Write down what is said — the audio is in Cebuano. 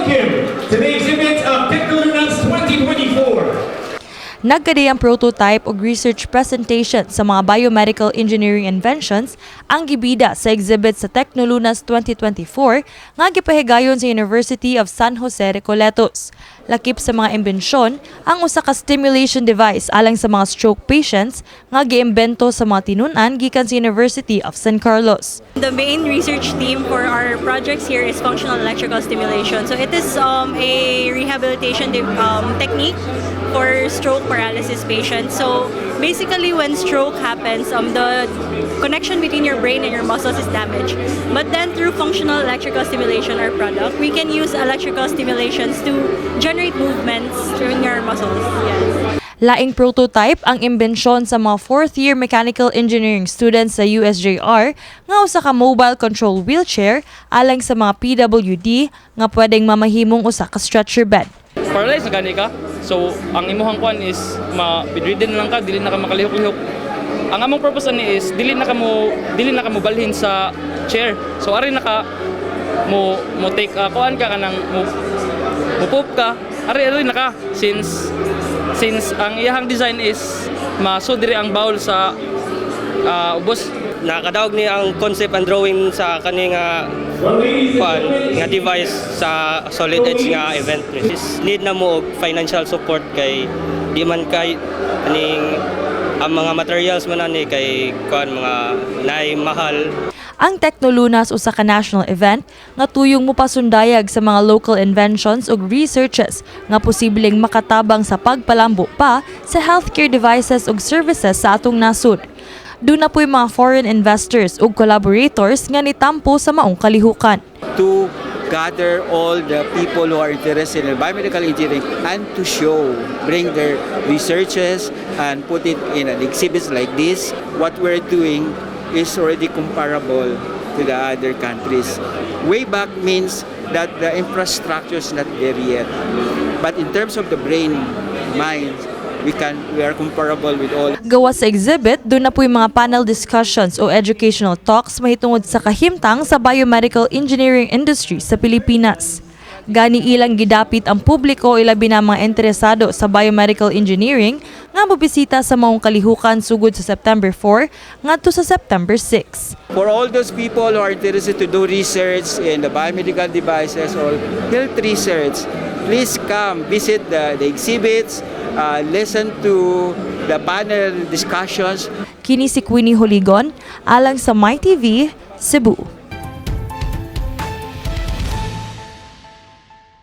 Welcome to the exhibit of Technolunas 2024. Nagkadiyang prototype ug research presentation sa mga biomedical engineering inventions ang gibida sa exhibit sa Technolunas 2024 nga gipahigayon sa University of San Jose Recoletos. Lakip sa mga imbensyon ang usa ka stimulation device alang sa mga stroke patients nga giimbento sa mga tinun-an gikan sa University of San Carlos. The main research theme for our projects here is functional electrical stimulation. So it is a rehabilitation technique for stroke paralysis patients. So basically, when stroke happens, the connection between your brain and your muscles is damaged. But then through functional electrical stimulation, our product, we can use electrical stimulations to generate movements through your muscles. Yes. Laing prototype ang imbensyon sa mga fourth year mechanical engineering students sa USJR nga usa ka mobile control wheelchair alang sa mga PWD nga pwedeng mamahimong usa ka stretcher bed. Paralyzed na gani ka. So, ang imuhang kwan is ma bedridden lang ka, dili na ka makalihok-lihok. Ang among purpose ani is dili na ka mo balhin sa chair. So ari na ka mo mo take kuan ka kanang mo mo poop ka, ari ari na ka since ang iyahang design is maso diri ang bowl sa ubos. Nakadaog ni ang concept and drawing sa kani nga Well, ladies and kuan gentlemen, nga device sa Solid Edge nga event is need na mo og financial support kay di man kay aning ang mga materials man ani kay kuan mga nay mahal. Ang Technolunas usa ka national event nga tuyong mopasundayag sa mga local inventions ug researches nga posibleng makatabang sa pagpalambo pa sa healthcare devices ug services sa atong nasod. Duna po'y mga foreign investors ug collaborators nga nitampo sa maong kalihukan. To gather all the people who are interested in biomedical engineering and to show, bring their researches and put it in an exhibits like this. What we're doing is already comparable to the other countries. Way back means that the infrastructure is not there yet. But in terms of the brain, mind, we are comparable with all. Gawas sa exhibit, duna po'y mga panel discussions o educational talks mahitungod sa kahimtang sa biomedical engineering industry sa Pilipinas. Gani ilang gidapit ang publiko, ilabi na ang mga interesado sa biomedical engineering, nga mobisita sa maong kalihukan sugod sa September 4 ngadto sa September 6. For all those people who are interested to do research in the biomedical devices or health research, please come visit the exhibits, listen to the panel discussions. Kini si Queenie Holigon, alang sa MyTV, Cebu.